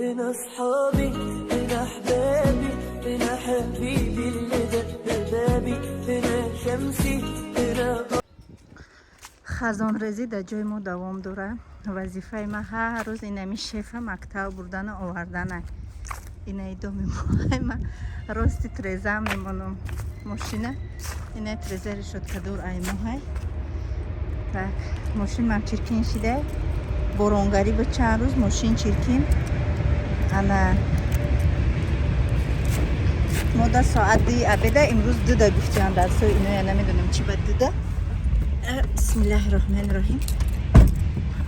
هنا اصحابي، هنا احبابي، هنا حبيبي اللي دق بابي، هنا شمسي، هنا Хазонрезӣ дар ҷои мо давом дорад. Вазифаи ман ҳар рӯз инами шефа мактаб бурдану овардана. Инаи доми ма рости треза мемонам мошина. Инаи треза решёткадор аймоҳай. Так, мошин мам чиркин шида. Боронгарӣ ба чанд рӯз мошин чиркин. Ана мо да соат 2 обеда, имрӯз 2-да гуфтиан дарсои иноя, намедонам чӣ ба 2-да. Бисмиллаҳи роҳмани роҳим.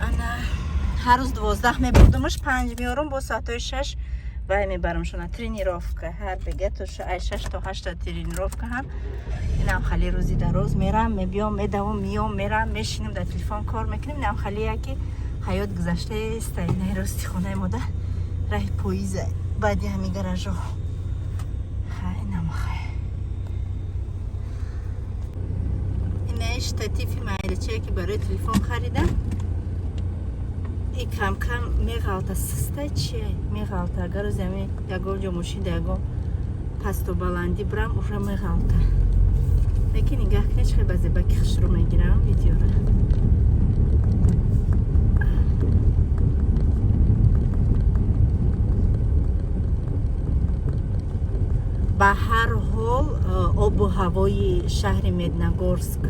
Ана ҳар рӯз 12 мебурдумаш, 5 меорам, бо соатҳои 6 вай мебарамшона тренировка. Ҳар бега то ай 6 то 8 тренировка ҳам. Инам хали рӯзи дароз мерам, мебиём, медавом, миём, мерам, мешинам, дар телефон кор мекунем. Инам хали яки ҳаёт гузаштаест. Инаи рости хонаи мода раҳи поиза баъди ҳами гаражо. Инам хай. Инаи штативи майдачае, ки барои телефон харидам, и камкам меғалта, систай чие, меғалта. Агар рӯзи ҳами ягон ҷо мошин да ягон пасту баландӣ бирам, уже меғалта. Лекин нигаҳ кунед, чӣ ба зебаки хушрӯ мегирам видеора. Ба ҳар ҳол, обу ҳавои шаҳри Медногорск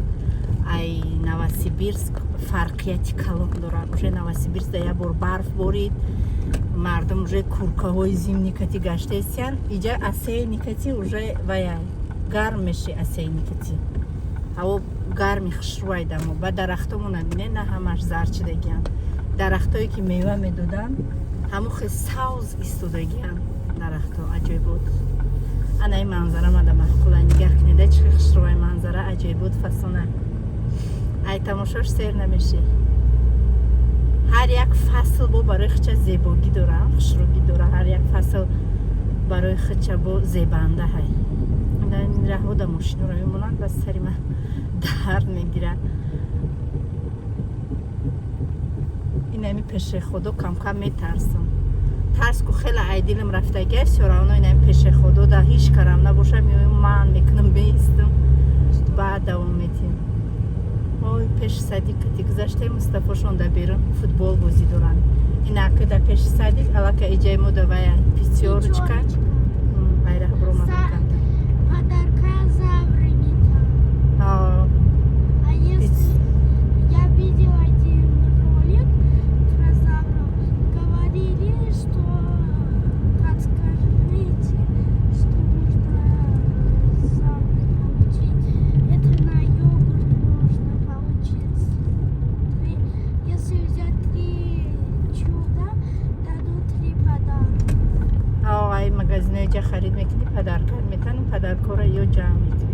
ай Новосибирск фарқияти калон дорад. Уже Новосибирск да як бор барф борид, мардум уже куркаҳои зимний кати гаштаистиянд. Иҷа осенний кати уже вая гарм меши, осенний кати ҳаво гарми хушрӯай дамо. Ба дарахтомона бинед, на ҳамаш зард шидагианд. Дарахтое, ки мева медоданд, ҳамон хел савз истодагианд дарахтҳо, аҷоибот. Ана ин манзара мада маъқула. Нигаҳ кунед, чӣ хел хушрӯай манзара, аҷоибот, фасона. Ай тамошош сер намешӣ. Ҳар як фасл бо барои хича зебогӣ дора, хушрӯгӣ дора. Ҳар як фасл барои хича бо зебанда ҳай. Раҳо да мошиноро мемонанд, ба сари ман дард мегирад. Инами пешеходо камкам метарсам. Тарс ку хеле ай дилам рафтагия, всё равно инами пешеходо да ҳеҷ карам набоша, меоям, ман мекунам, меистам, баъд давом медиҳем. Ой, пеши садик кати гузаштаи, Мустафошон дар берун футбол бозӣ доранд. Инака дар пеши садик аллака иҷаи мо давая Пятёрочка айраҳ биромадам камта. Подарка забрали там. А если я видел один ролик про завров, говорили, что подскажите, что можно завтра получить. Это на йогурт можно получить. Если взять три чуда, дадут три подарка. Ай магазинои ҷа харид мекунӣ, подарка метану подаркора ё ҷамъ мекунӣ.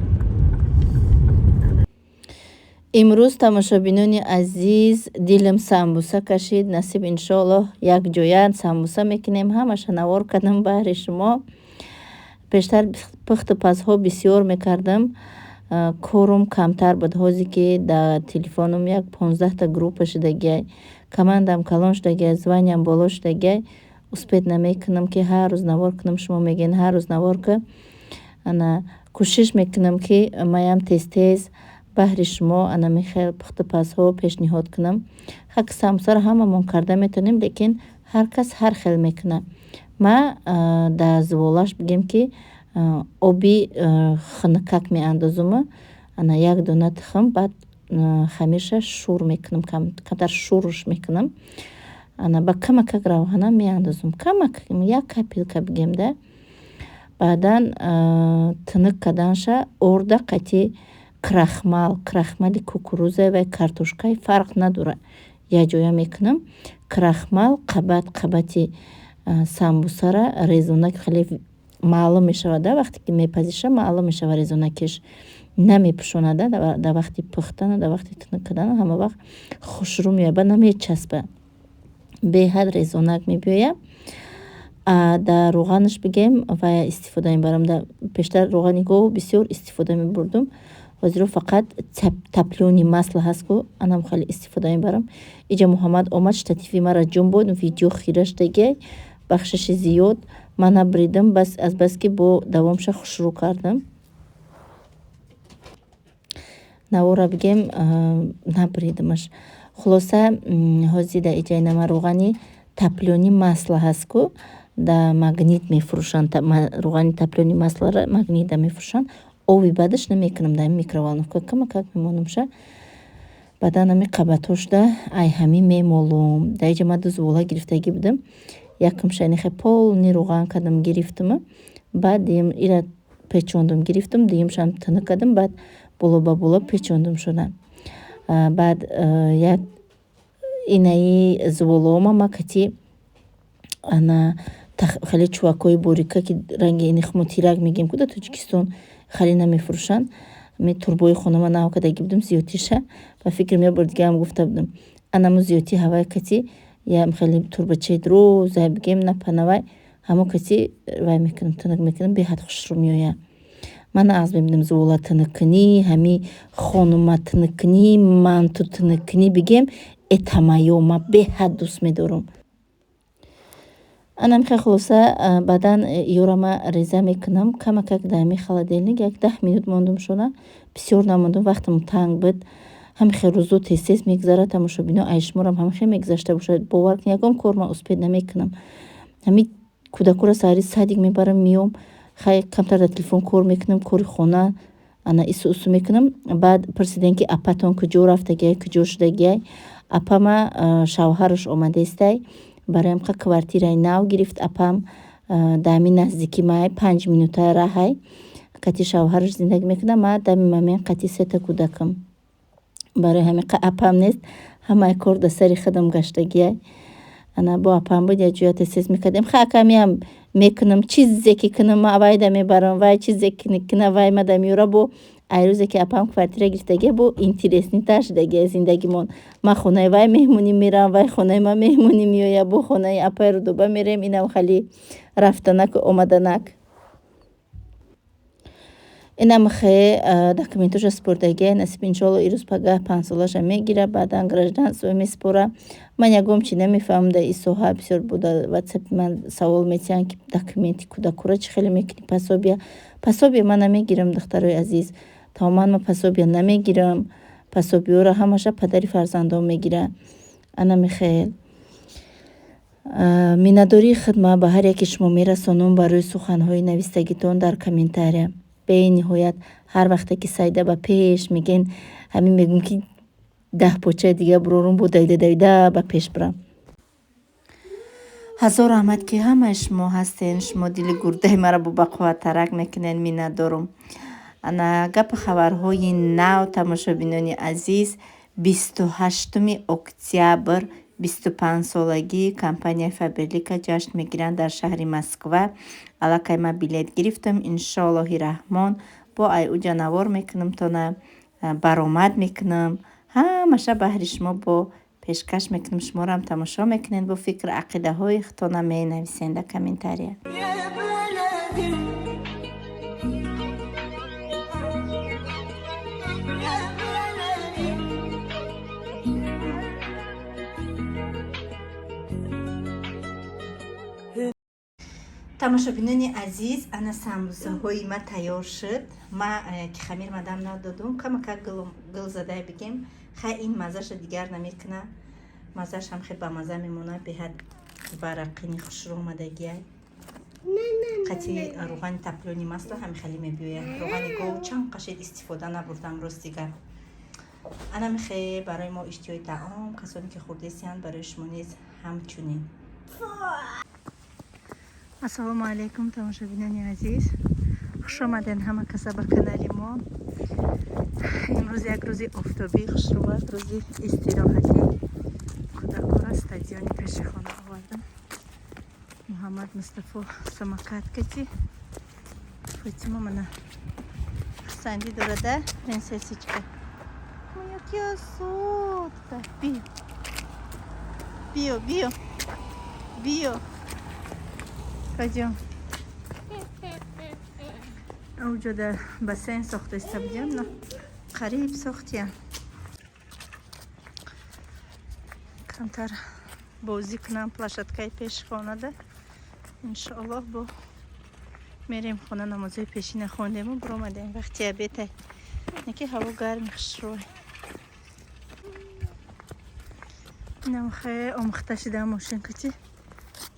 Имрӯз, тамошобинони азиз, дилам самбуса кашид. Насиб, иншоаллоҳ, якҷоя самбуса мекунем. Ҳамаша навор кардам баҳри шумо. Пештар пухту пазҳо бисёр мекардам, корум камтар буд. Ҳозир ки дар телефонум як 15-та группа шудагиай, командам калон шудагиай, званиям боло шудагиай, успеть намекунам, ки ҳар рӯз навор кунам. Шумо мегӯед, ҳар рӯз навор ку. Ана кӯшиш мекунам, ки маям тез тез баҳри шумо анами хел пухтупазҳо пешниҳод кунам. Хак самбусаро ҳамамон карда метавонем, лекин ҳар кас ҳар хел мекунад. Ма дар зуволаш бигем, ки оби хунукак меандозуму ана як дона тухм, баъд хамирша шур мекунам, камтар шурш мекунам. Ана ба камакак равғанам меандозум, камак, як капелька бигем да. Баъдан тунук карданша орда қати крахмал, крахмали кукуруза ва картошкаи фарқ надорад, якҷоя мекунам. Крахмал қабат қабати самбусара резонак хеле маълум мешавад да, вақте ки мепазиша, маълум мешавад, резонакиш намепӯшонада дар вақти пухтану дар вақти тунук кардану ҳама вақт хушрӯ меояд, ба намечаспад, беҳад резонак мебиёяд. Дар равғанаш бигем, ва истифода мебарам. Пештар равғани гов бисёр истифода мебурдум, ҳозиро фақат топлёный масло ҳаст ку, анам хеле истифода мебарам. Иҷа Муҳаммад омад, штативи мара ҷунбод, видео хира шудагиай. Бахшиши зиёд, ман набридам, бас азбаски бо давомша хушрӯ кардам. Навора бигем, набридамаш. Хулоса, ҳозир дар иҷаи нама рӯғани топлёный масло ҳаст ку, да Магнит мефурӯшанд. Рӯғани топлёный маслоро Магнитда мефурӯшанд. Оби бадаш намекунам, дар микроволновка камакак мемонамша. Баъдан ҳами қабатҳошда ай ҳами мемолум. Дар иҷа ман ду зувола гирифтагӣ будам. Якумша инихе полный рӯған кардам, гирифтама. Баъд дуюм ира печондум, гирифтам, дуюмшам тунук кардам, баъд боло ба боло печондум шуда. Баъд як инаи зуволаома ма кати ана хеле чувакҳои борика, ки ранги ини хумо тирак мегӯем ку дар Тоҷикистон, хеле намефурӯшанд. Ами турбои хонама нав кардагӣ будам зиёдтиша. Ба фикрам, як бор дигаам гуфта будам. Анамо зиёдти ҳавай кати ям хеле турбачаи дуроза бигем, напанавай, ҳамо кати вай мекунам, тунук мекунам, беҳад хушрӯ меояд. Ман нағз мебинам зувола тунуккунӣ, ҳами хонума тунуккунӣ, манту тунуккунӣ бигем, этамаё ма беҳад дӯст медорам. Анам хе хулоса, баъдан ёра ма реза мекунам, камакак дар ҳами холодильник як 10 минут мондум шона, бисёр намондум, вақтам танг буд. Ҳами хе рӯзо тез-тез мегузарад, тамошобино, ай шуморам ҳами хе мегузашта бошад. Бовар кунед, ягон кор ман успеть намекунам. Ҳами кӯдакоро саҳари садик мебарам, меом, хай камтар дар телефон кор мекунам, кори хона ана ису усу мекунам. Баъд пурсидем, ки апатон куҷо рафтагиай, куҷо шудагиай. Апама шавҳараш омадестай, бароям қа квартираи нав гирифт апам, дар ҳамин наздики май, 5 минута раҳай, қати шавҳараш зиндагӣ мекунам. Ма дами мамин қати сета кӯдакам. Барои ҳамин қа апам нест, ҳамаи кор дар сари худам гаштагиай. Ана бо апам буд, як ҷоя тез-тез мекардем. Ха акамиам мекунам, чизе ки кунам, ма вайда мебарам, вай чизе ки куна, вай мада меёра. Бо ай рӯзе ки апам квартира гирифтагия, бо интереснитар шудагия зиндагимон. Ман хонаи вай меҳмонӣ мерам, вай хонаи ман меҳмонӣ меояд, бо хонаи апаи Рудоба мерем, инам хали рафтанаку омаданак. Инам хе документоша спурдагия, насиб иншоалло ирӯз пагаҳ 5 солаша мегира, баъдан гражданство месупора. Ман ягон чи намефаҳмам дар ин соҳа, бисёр буда ватсапи ман савол метиҳанд, ки документи кӯдакора чӣ хеле мекунӣ, пособия. Пособия ман намегирам, духтарои азиз. Тамоман ман пособия намегирам. Пособиёро ҳамаша падари фарзандон мегирад. Ана михел. Миннатдории худ ман ба ҳар яке шумо мерасонам барои суханҳои навистагитон дар комментария. Бениҳоят ҳар вақте ки Сайда ба пеш мегӯен, ҳамин мегӯм, ки 10 почаи дига бурорум, бо давида давида ба пеш бирам. Ҳазор раҳмат, ки ҳамаи шумо ҳастен, шумо дили гурдаи маро бо бақувваттарак мекунед, миннатдорум. Ана гапу хабарҳои нав, тамошобинони азиз, 28-уми октябр 25-солагии компанияи Фаберлика ҷашн мегиранд дар шаҳри Москва. Аллакай ман билет гирифтам, иншоаллоҳи раҳмон, бо ай уҷа навор мекунам, тона баромад мекунам. Ҳамаша баҳри шумо бо пешкаш мекунам, шуморо ҳам тамошо мекунед, бо фикру ақидаҳои худтона менависед дар комментария. يا بلدي يا بلدي. Тамошобинони азиз, ана самбусаҳои ма тайёр шуд. Ма ки хамир мадам надодум, камакак гул задай бигем. Хай, ин маззаша дигар намекуна, маззаш ҳам хел бамазза мемонад, беҳад варақини хушрӯ омадагиай. Қати рӯғани топлёный масло ҳами хеле мебиёяд. Рӯғани гов чанд қашед истифода набурдам, рости гап. Ана михе барои мо иштиҳои таом, касоне ки хурдесиянд, барои шумо низ ҳамчунин. Ассалому алайкум, тамошобинони азиз, хушомаден ҳама каса ба канали мо. Имрӯз як рӯзи офтобӣ хушрӯ аст, рӯзи истироҳатӣ. Кӯдакора стадиони пеши хона овардам. Муҳаммад Мустафо самокат кати, Фотима мана хурсандӣ дорада. Принцессичка, моя красотка, биё, биё, биё, биё, пойдем. Уҷода бассейн сохта иста будем, но қариб сохтиян. Камтар бозӣ кунам площадкаи пеши хонада. Иншоаллоҳ, бо мерем хона. Намозои пешина хондему биромадем, вақти обедай неки, ҳаво гарми, хушрӯй. Инам хе омӯхта шида мошин кати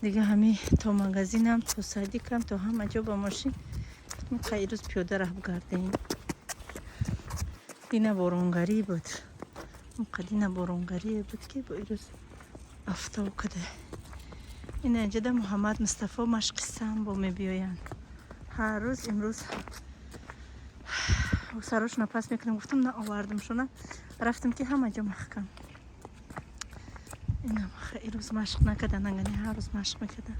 дига, ҳами то магазинам, то садикам, то ҳама ҷо ба мошин. Ирӯз пиёда раҳ бигардем. Дина боронгарӣ буд, дина боронгарие буд, ки бо ирӯз афтоб када. Ина инҷода Муҳаммад Мустафо машқи самбо мебиёянд ҳар рӯз. Имрӯз сарошона пас мекунем, гуфтам, наовардамшона, рафтам, ки ҳама ҷо маҳкам. Инам ирӯз машқ накардан, ангани ҳар рӯз машқ мекардан.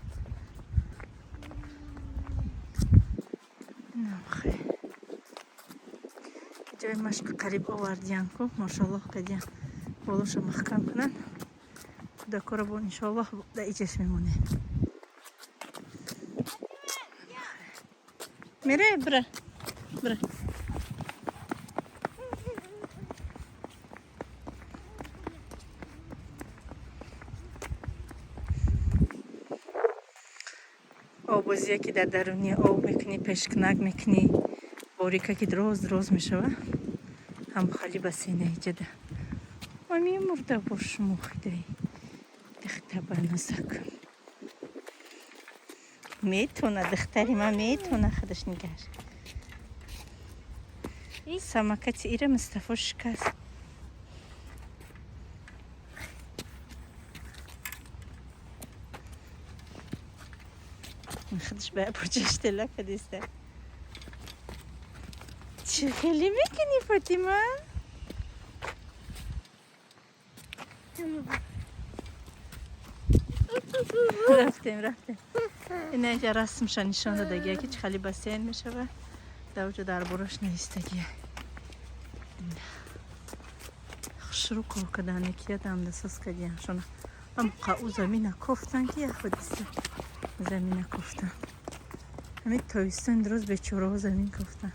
Инам ҷои машқи қариб овардиян ку, мошаллоҳ кардиян, болоша маҳкам кунанд кӯдакоро. Бо иншоаллоҳ дар иҷаш мемонем. Мере, бира, бира. Оббозие, ки дар даруни об мекунӣ, пешкунак мекунӣ, борика, ки дроз дроз мешава, ҳам хали бассейна иҷада. Ма мемурда бошум, охидаи дихта баназак метона, духтари ман метона худаш нигаҳш. Самокати ира Мустафо шикаст. Худаш ба почаш тела кадиста. Чӣ хеле мекунӣ, Фотима? Рафтем, рафтем. Ина инҷа расмша нишон додагия, ки чӣ хали бассейн мешава. Дар оҷо дар борош навистагия. Хушрӯ кор кардане, ки дамдасоз кардияншона. Ам ӯ замина кофтан, ки як ҳодиса, замина кофтан. Ҳамин тобистон рӯз бечораҳо замин кофтан.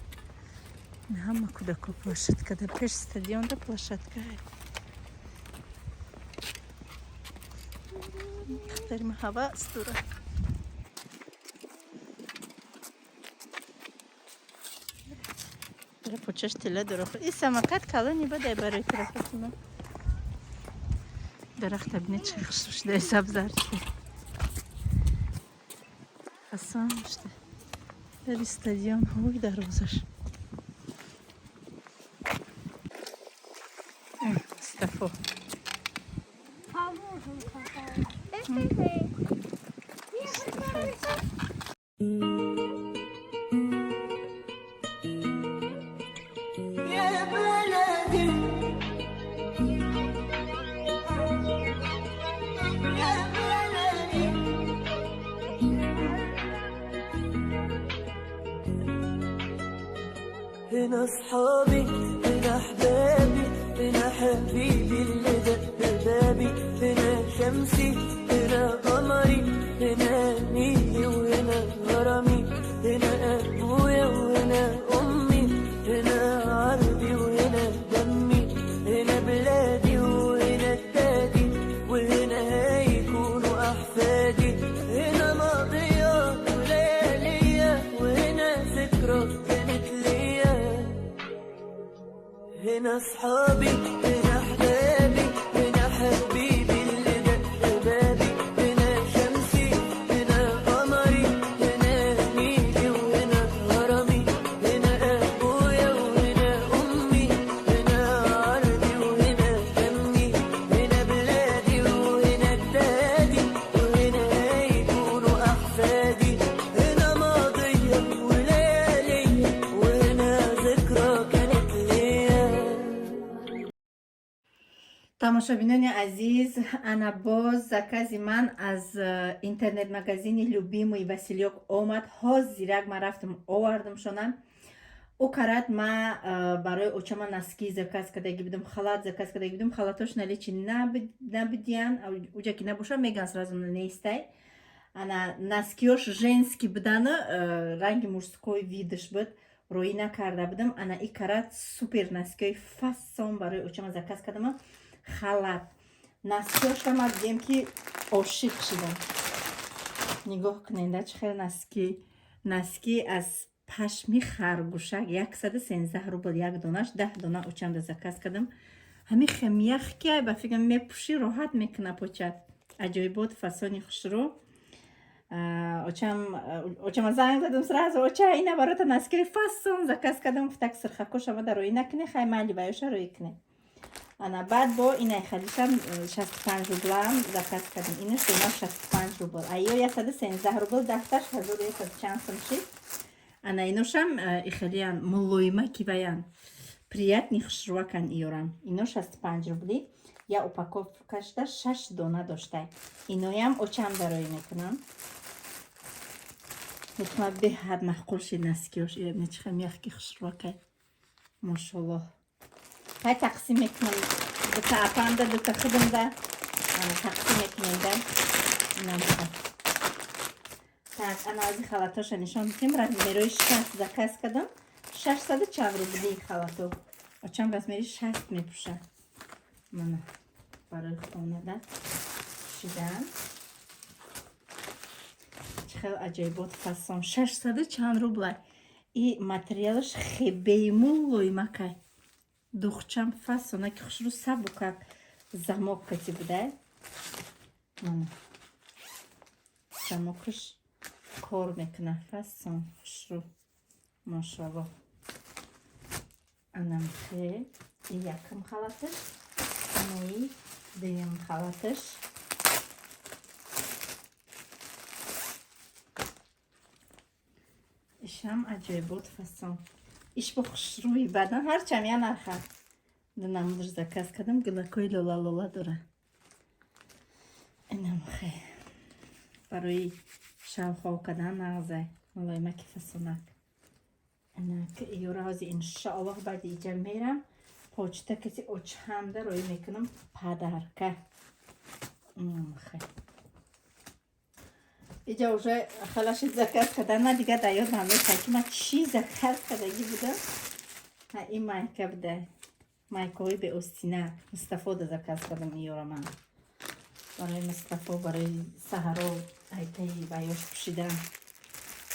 Ҳама кӯдако площадка да, пеш стадионда площадка. Духтари ма ҳавас дорад. Почаш тила дора. И самокат калони бадай барои тура, Фатима. Дарахта бинед, чӣ хушрӯ шуда, сабзар шуда, ҳасан шуда. Дари стадион, ҳой, дарвозаш. Мустафо. По лужам катаюсь. يا بلدي يا بلدي. هنا اصحابي، هنا احبابي، هنا حبيبي اللي دق بابي، هنا شمسي، هنا قمري، هنا نيلي وهنا هرمي، هنا ابويا وهنا امي، هنا عربي وهنا دمي، هنا بلادي وهنا جدادي، وهنا هيكونوا احفادي، هنا ماضية وليالية، وهنا ذكرى كانت ليا. هنا اصحابي، هنا احبابي، هنا حبيبي اللي دق بابي، هنا شمسي، هنا قمري، هنا نيلي وهنا هرمي، هنا ابويا وهنا امي، هنا عربي وهنا دمي، هنا بلادي وهنا جدادي، وهنا هيكونوا احفادي، هنا ماضية وليالية، وهنا ذكرى كانت ليا. Тамошобинони азиз, ана боз закази ман аз интернет-магазини «Любимый Василёк» омад. Ҳозирак ман рафтам, овардамшона. Ӯ карат ма барои очама носки заказ кардаги будам, халат заказ кардаги будам. Халатош наличии набудиян, уҷа ки набоша, меган сразу, нестай. Ана носкиёш женский будану ранги мужской видаш буд, роӣ накарда будам. Ана и карат супер носкиёи фасон барои очама заказ кардам, халат, носкиёшам. Ма дидем, ки ошиқ шидам. Нигоҳ куненда, чӣ хел носки. Носки аз пашми харгӯшак, 113 рубл як донаш, 10 дона очамда заказ кардам. Ҳами хемях ки ай ба фикрам, мепӯшӣ, роҳат мекуна почат. Аҷоибот, фасони хушрӯ. Очама занг задам сразу: «Оча, ина барота носкири фасон заказ кардам». Гуфтак: «Сирхакоша ма дароӣ накунӣ, хай майли, ваёша рӯӣ кунӣ». Ана баъд бо инай халишам 65 рублам заказ кардем. Инаш дона 65 рубл, аё 113 рубл даҳташ, 1100 чанд сум шид. Ана иношам ихелиян, мулоима ки ваян, приятный, хушрӯакан иёрам. Ино 65 рубли, я упаковкашда шаш дона доштай. Иноям очам дароӣ мекунам. Ма беҳад маъқул шид носкиёш. Чиха мягкий, хушрӯакай, мошоллоҳ. Ҳай, тақсим мекунам: дута апанда, дута худамда тақсим мекунем да. Инамха. Так, ана ази халатоша нишон дидем. Размерои 60 заказ кардам, 600 чанд рубли халато. Очам размери 60 мепӯша. Мана, барои хонада пӯшидан чӣ хел аҷоибот, фасон, 600 чанд рубла. И материалаш хебейму лоймакай, духчам фасона ки хушрӯ, сабукак, замок кати будай. Мана, замокаш кор мекуна, фасон, хушрӯ, мошаллоҳ. Анамхе и якм халаташ, анаи дуюм халаташ. Ишам аҷоибот, фасон, иш бо хушрӯи бадан, ҳарчам я нарха. Ду намудаш заказ кардам, гулакҳои лола-лола дора. Инамхе барои шавхов кардан нағзай, мулоимаки, фасонак. Инак, ёра ҳози иншоаллоҳ баъди иҷа мерам, почта каси очамда роӣ мекунам подарка. Хе, иҷа уже халаши заказ кардан, ман дигар дар ёдам намешавад, ки ман чӣ заказ кардагӣ будам. Ҳа, ин майка буда, майкаҳои беостинак. Мустафода заказ кардам иёра ман, барои Мустафо, барои саҳаро айтаи ваёш пӯшидан,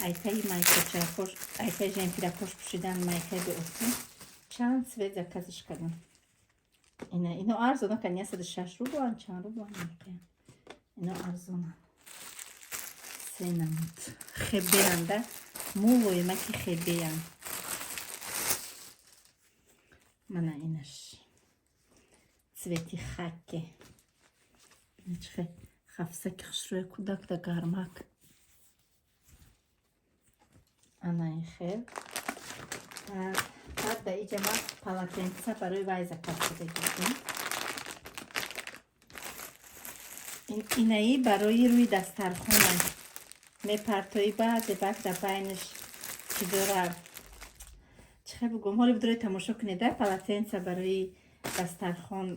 айтаи майкачакош, айтаи жемпиракош пӯшидан, майкаи беостин. Чанд цвет заказаш кардам. Ина, ино арзона кан, 106 рублан, чанд рублан. Ино арзона, се намуд, хебеанда, мулоимаки, хебеян. Мана, инаш цвети хаке, чихе хафсаки хушрӯя, кӯдак да гармак. Ана ин хел. Баъд да иҷа ма полотенца барои вай заказ карда гирдем. Инаи барои рӯи дастархона мепартоӣ, баъзе вақт дар байнаш чизора, чихе бугум, ҳоли бидрои тамошо кунед. Да, полотенца барои дастархон,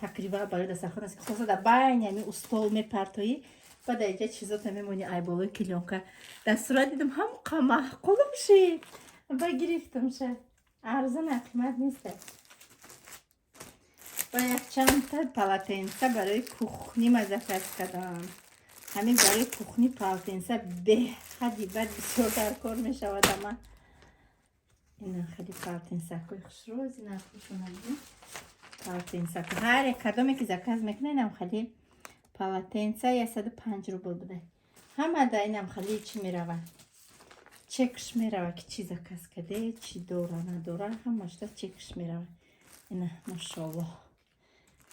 тақрибан барои дастархон аст, ки хулоса дар байни ҳами устол мепартоӣ, баъд дар иҷа чизота мемонӣ, ай болои клеёнка. Дар сурат дидам, ҳамқа маъқулам шид, ба гирифтамша. Арзона, қимат неста. Ва якчандта полотенца барои кухни ма заказ кардам. Ҳамин барои кухни полотенца беҳади бад бисёр дар кор мешавад. Ама ина хеле полотенцакҳои хушрӯз, ина хушонагӣ полотенцако. Ҳар як кадоме ки заказ мекунад, инам хеле полотенца 105 рубл буда. Ҳама да инам хеле чӣ меравад, чекш мерава, ки чӣ заказ карде, чӣ дора, надора, ҳамашда чекш мерава. Ина, машоаллоҳ,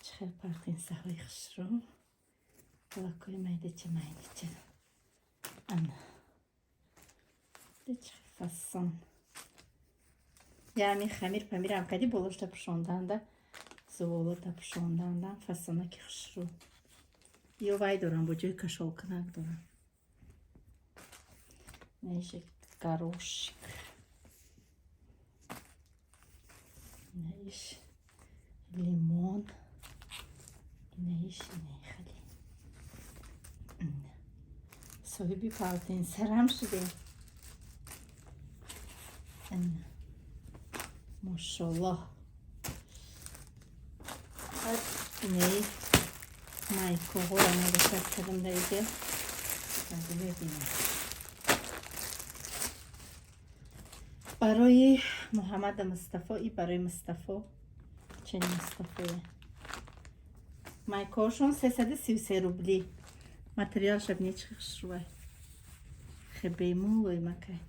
чӣ хел полотенцаҳои хушрӯ, лакои майдача майдача. Ана чӣ хел фасон. Яъни хамир памирам кади, болошта пӯшонданда, зуволота пӯшонданда, фасонаки хушрӯ. Ё вай дорам, бо ҷои кашолкунак дорам. Наиша горошек, наиш лимон, инаиш, инаи хеле соҳиби полотенцарам шудем. Мошоллоҳ. Инаи майкоҳоро мо заказ кардам дар иҷа. Мебинем. Барои Муҳаммада Мустафо и барои Мустафо, чени Мустафое. Майкошон 333 рубли. Материалша бинед, чӣ хушрӯай. Хебемулой макай.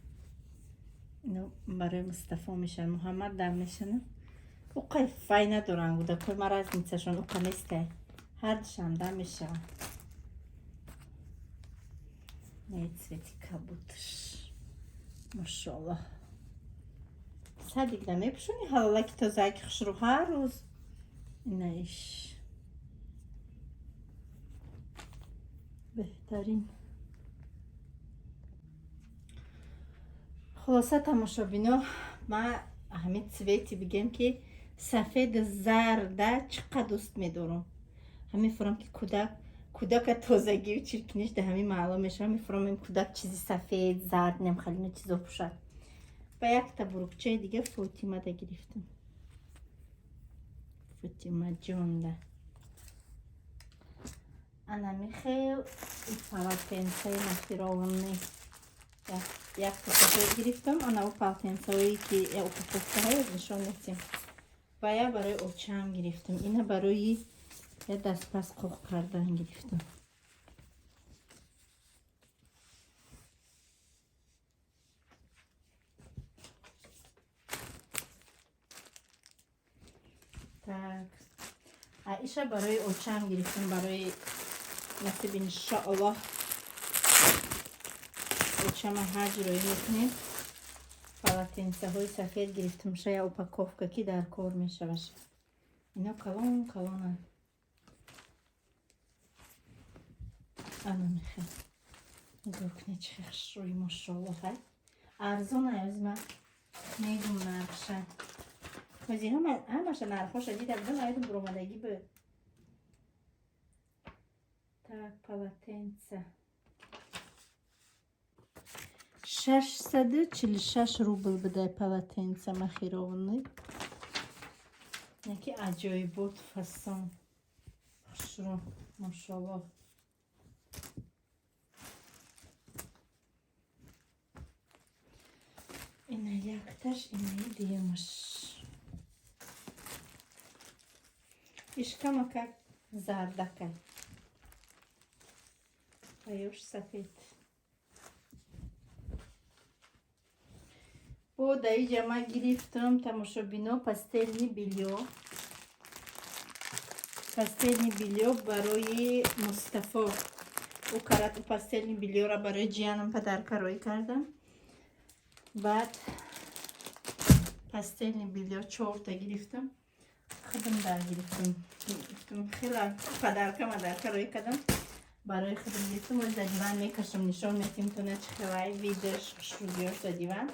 Ино барои Мустафо мешавад. Муҳаммад дам мешана. Уқай фай надоранд кӯдакҳои ма, разницашон уқа нестай. Ҳардушам дам мешаванд. Не, цвети кабутш. Машоаллоҳ. Садик да мепӯшонӣ, ҳалолаки тозаки хушрӯ ҳар рӯз. Ина иш. Беҳтарин. Хулоса, тамошобино, ма ҳамин цвети, бигем ки, сафеду зарда чӣ қадр дӯст медорам. Ҳамин фурам ки кӯдак, кӯдака тозагию чиркиниш да ҳамин маълум мешавад. Мефуромем, кӯдак чизи сафед, зард, немхалина чизо пӯшад. Ба якта бурукчаи дига Фотимада гирифтам. Фотимаҷонда. Ана михел полотенцаи махировани. Якта сафед гирифтам, ана ӯ полотенцаое ки упаковкаҳое нишон медиҳем. Ва я барои очаам гирифтам. Ина барои я дастпас қоқ кардан гирифтам. Так. А иша барои очаам гирифтам, барои насиб, иншоаллоҳ, очама ҳаҷ роӣ мекунем. Полотенцаҳои сафед гирифтам, шая упаковка ки дар кор мешаваш. Ино калон калонанд. Ана мехел. Нигоҳ кунед, чӣ хушрӯи, мошоаллоҳ, ҳай. Арзон ай, ози ман мегум нархша. Ози ҳамаша нархҳоша дида будам, айдум буромадагӣ буд. Так, полотенца. 646 рубл будай полотенца махированный. Яки аҷоибот фасон. Хушрӯ, мошоаллоҳ. Ина якташ, инаи дуюмаш. Ишкамакак зардакай. Аюш сафед. Бо даиҷа ма гирифтам, тамошобино, постельный бельё. Постельный бельё барои Мустафо. Ӯ карат постельный бельёро барои ҷиянам подарка рӯй кардам. Баъд постельный бельё чорта гирифтам. Худам дар гирифтам. Гирифтам хела подарка мадарка рӯй кардам. Барои худам гирифтам. Оз дар диван мекашам, нишон метим то на чӣ хелай видаш, хушрӯгиёш дар диван.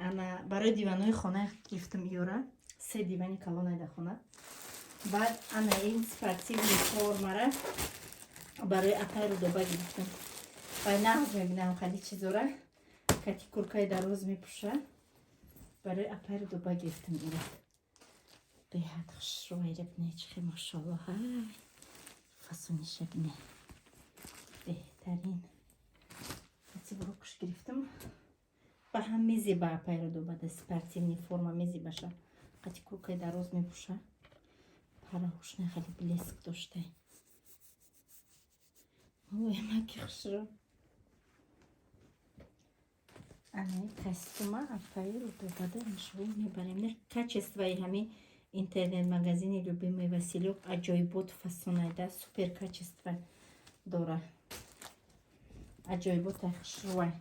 Ана барои диванҳои хона гирифтам иёра. Се дивани калонай дар хона. Баъд ана ин спортивный формара барои апай Рудоба гирифтам. Ва нағз мебинам хали чизора. Кати куркаи дароз мепӯша. Барои апай Рудоба гирифтам ира. Беҳад хушрӯайра бинед, чӣ хел, мошоаллоҳ, ҳай. Фасониша бинед. Беҳтарин. Кати бурукш гирифтам. Ба ҳам мезеба апай Рудоба да спортивный форма мезебаша. Қати куркаи дароз мепӯша. Параҳушна хеле блеск доштай. Ой, маки хушрӯ. Анаи костюма апаи Рудобада иншоаллоҳ мебарем. Не, качествои ҳамин интернет-магазини Любимый Василек аҷоибот фасонайда, супер качество дора. Аҷоиботай, хушрӯай.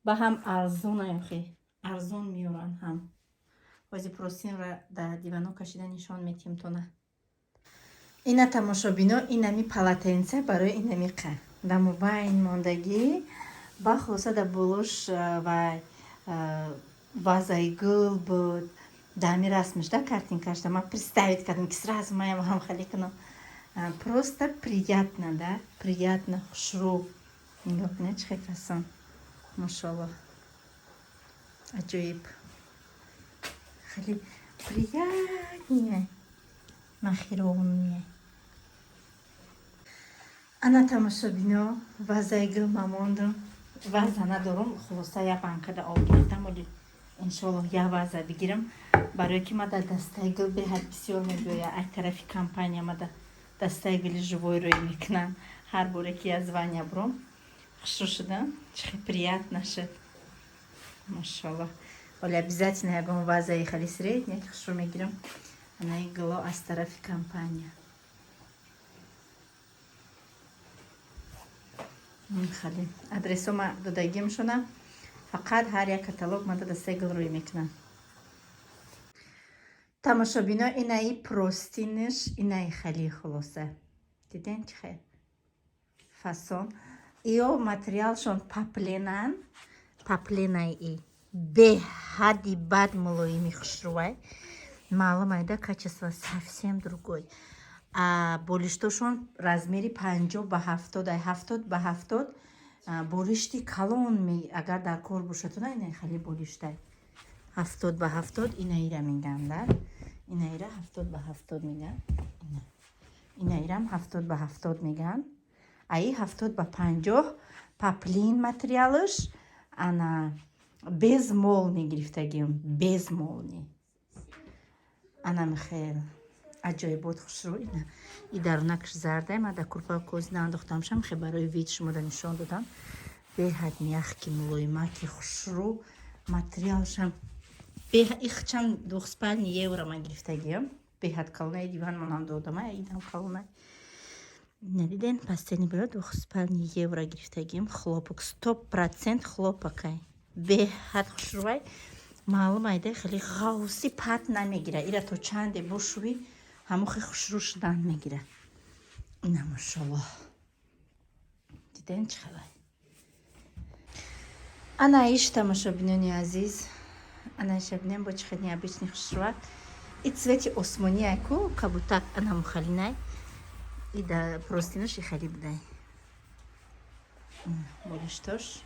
Ба ҳам арзонай охи. Арзон меёранд ҳам. Ҳози простыньра дар дивано кашида нишон метиҳем тона. Ина, тамошобино, инами полотенца барои инами қа. Дар мобайн мондагӣ, ба хулоса дар болош ва вазаи гул буд. Дар ҳамин расмиш да картинкашда ман представить кардам, ки сразу маям ҳам хали кунам. Просто приятно, да? Приятно, хушрӯ. Нигоҳ кунед, чӣ хел фасон. Мошоаллоҳ. Аҷоиб. Хеле приятнее. Махированные. Ана, тамошобино, вазаи гул мамондум, ваза надорум. Хулоса, я банкада об гирифтам. Оли, иншоллоҳ, я ваза бигирам, барое ки ма дар дастаи гул беҳад бисёр мебиёя. Ай тарафи компания мада дастаи гули живой рӯй мекунам. Ҳар боре ки я звания буром, хушрӯ шудам, чихе приятно шуд, машаллоҳ. Оли обязательно ягон вазаи хали средняя хушрӯ мегирам. Анаи гуло аз тарафи компания хали адресо ма додагимшона. Фақат ҳар як каталог мада дастаи гул рӯй мекунам. Тамошобино, инаи простыниш, инаи хали. Хулоса, диден, чи хел фасон. Иё материалшон поплинан, поплинаи и беҳади бад мулоими, хушрӯвай. Маълум айда, качество совсем другой. А болиштошон размери 50 ба 70 ай, 70 ба 70, болишти калон. Агар дар кор бошад, ина хали болиштай 70 ба 70. Инаира меган да, инаира 70 ба 70 меган, инаирам 70 ба 70 меган. Аи 70 ба 50, поплин материалаш. Ана, без молния гирифтагим, без молния. Ана, михел аҷоибот, хушрӯ. Ина и дарунакаш зардай. Ма дар курпаи кози наандохтамшам, хе барои вид шумода нишон додам. Беҳад мягкий, мулоимаки, хушрӯ материалшам. Ихчам двухспальный евро ман гирифтагиям. Беҳад калонаи диван монам додама, идам калонай. Надиден, постельный бельё двухспальный евро гирифтагиям. Хлопок, 100% хлопокай, беҳад хушрӯвай. Маълум айда, хеле ғавси пат намегира. Ира то чанде бушӯӣ, ҳамохи хушрӯ шудан мегира. Ина, машоллоҳ, диден, чӣ хелай. Ана иш, тамошобинони азиз, ана иша бинем, бо чӣ хел необычный, хушрӯва. И цвети осмония ку, кабутак, ана мухалинай. И да простынаш и хали будай. Болиштош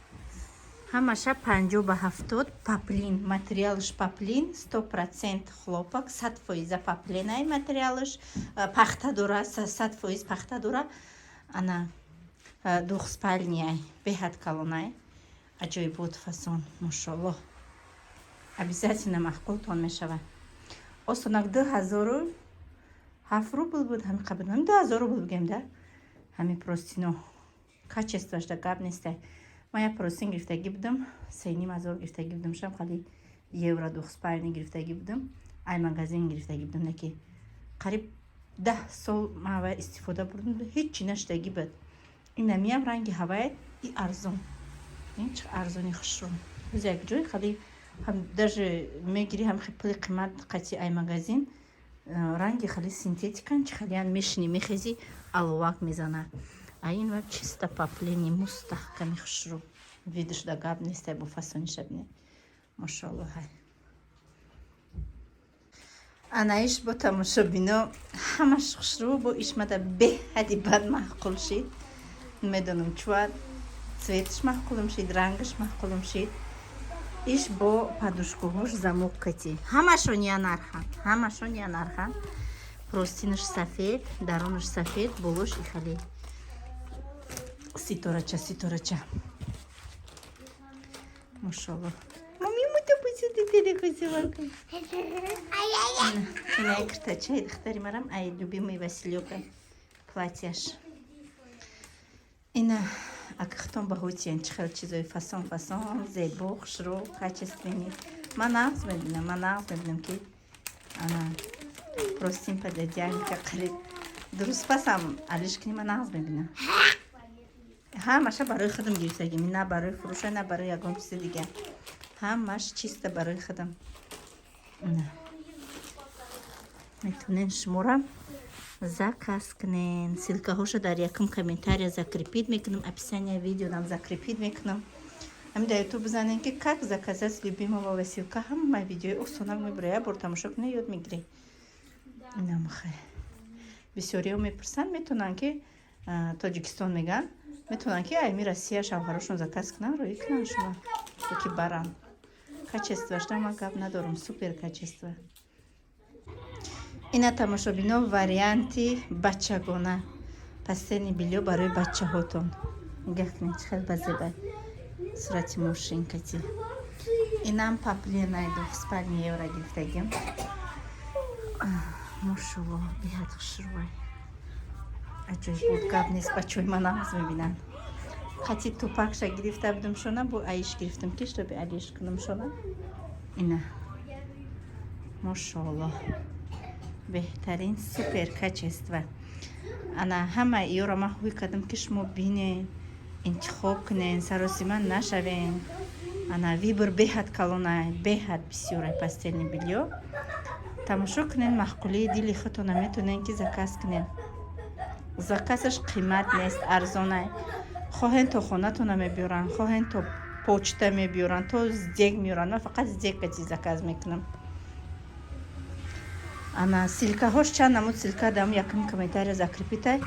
ҳамаша 50 ба 70, поплин материалш, поплин, 100% хлопок, 100% поплинай материалш, пахта дора, 100% пахта дора. Ана, двухспальный, беҳад калонай, аҷоибот фасон, мошоллоҳ. Обязательно маъқултон мешавад. Осонак 2007 рубл буд, ҳами қабл ҳами 2000 рубл бигем да. Ҳами простыно качествоаш да гап нестай. Ман як простын гирифтагӣ будам, 3500 гирифтагӣ будам, шам хали евро двухспальный гирифтагӣ будам, ай магазин гирифтагӣ будам, неки қариб 10 сол ман ава истифода бурдам, ҳечи нашудагӣ буд. Инамиам ранги ҳавай и арзон, чӣ арзони, хушрӯ. Як ҷой хали даже мегирӣ, ҳам пули қимат қати ай магазин, ранги хали синтетикан, чи халиян, мешинӣ, мехези, аловак мезана. А ин ва чисто поплини, мустаҳками, хушрӯ. Видиш, да гап нестай, бо фасониша бине, мошоалло. Ҳай, анаиш бо, тамошобино, ҳамаш хушрӯ. Бо ишмада беҳади бад маъқул шид. Медонам, чуа цветаш маъқулум шид, рангаш маъқулум шид. Иш бо подушкаҳош замок кати. Ҳамашон я нарханд, ҳамашон я нарханд. Простынаш сафед, дарунаш сафед, болош ихали ситорача, ситорача, мошалло. Мами, ина киртачаи духтари марам, ай любимый Василёка, платьяш. Ина акхтон баҳотиян, чӣ хел чизои фасон фасон, зебо, хушрӯ, качественный. Ман нағз мебинам, ман нағз мебинам, ки ана простынь пододеяльника қариб дуруст пасам алиш кунӣ, ман нағз мебинам. Ҳамаша барои худам гирифтагим, на барои фурӯша, на барои ягон чизи дигар, ҳамаш чисто барои худам. Метавонен шумора заказ кунен. Ссылкаҳоша дар якум комментария закрепить мекунам, описание видеодам закрепить мекунам. Ҳамин дар ютуб бизанем, ки «как заказать любимого Василка», ҳама видеои осонак мебура. Як бор тамошо кунед, ёд мегиред. Инамхе бисёриҳо мепурсанд, метавонанд ки Тоҷикистон меган, метавонанд ки айми Россия шавҳарошон заказ кунанд, роӣ кунанд шумо ки баранд. Качествоашда ман гап надорам, супер качество. Ина, тамошобино, варианти бачагона. Постельный бельё барои бачаҳотон. Нигоҳ кунед, чӣ хел базеба, сурати мошинкати. Инам поплинай двухспальный ёра гирифтагим. Мошалло, беҳад хушрӯай, аҷоиб буд, гап нест. Бачаҳои ман нағз мебинанд. Хати тупакша гирифта будум шона, бо аиш гирифтам, ки чтобы алиш кунам шона. Ина, мошалло, беҳтарин, супер качество. Ана ҳама иёро ман ҳуй кардам, ки шумо бинен, интихоб кунен, саросима нашавен. Ана выбор беҳад калонай, беҳад бисёрай. Постельный бельё тамошо кунен, маъқулии дили худтона метонен, ки заказ кунен. Заказаш қимат нест, арзонай. Хоҳен, то хонатона мебиёранд, хоҳен, то почта мебиёранд, то СДЭК меёранд. Ман фақат СДЭК кати заказ мекунам. Ана ссылкаҳош, чанд намуд ссылка дам, якум комментария закрепить.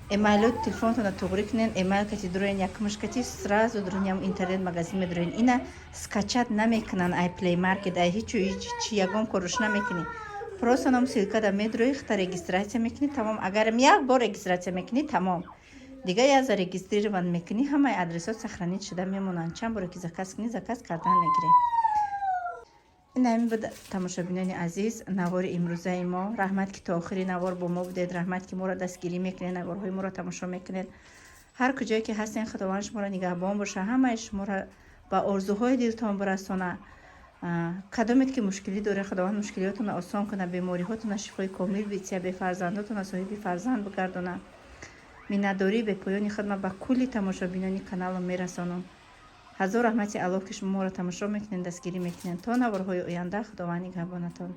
Эмайло телефонтона туғрӣ кунен, эмайл кати дуроен, якумаш кати сразу дурониам интернет магазин медуроен. Ина скачать намекунан ай Play Market, ай ҳичу ҳич чи, ягон коруш намекунӣ. Просто нам ссылка да медурои, хта регистрация мекунӣ, тамом. Агарам як бор регистрация мекунӣ, тамом, дига як зарегистрирован мекунӣ, ҳамаи адресҳо сохранить шуда мемонанд. Чанд боре ки заказ кунӣ, заказ кардан мегирӣ. Ин ҳамин буд, тамошобинони азиз, навори имрӯзаи мо. Раҳмат, ки то охири навор бо мо будед. Раҳмат, ки моро дастгирӣ мекунед, наворҳои моро тамошо мекунед. Ҳар куҷое ки ҳастен, Худованд шуморо нигаҳбон боша, ҳамаи шуморо ба орзуҳои дилтон бирасона. Кадомед ки мушкилӣ доред, Худованд мушкилиётонро осон кунад, бемориҳотона шифои комил бития, бефарзандотона соҳиби фарзанд бигардона. Миннатдории бепоёни худма ба кулли тамошобинони каналро мерасонам. Ҳазор раҳмати Аллоҳ, ки шумо моро тамошо мекунед, дастгирӣ мекунед. То наворҳои оянда, Худованд нигаҳбонатон.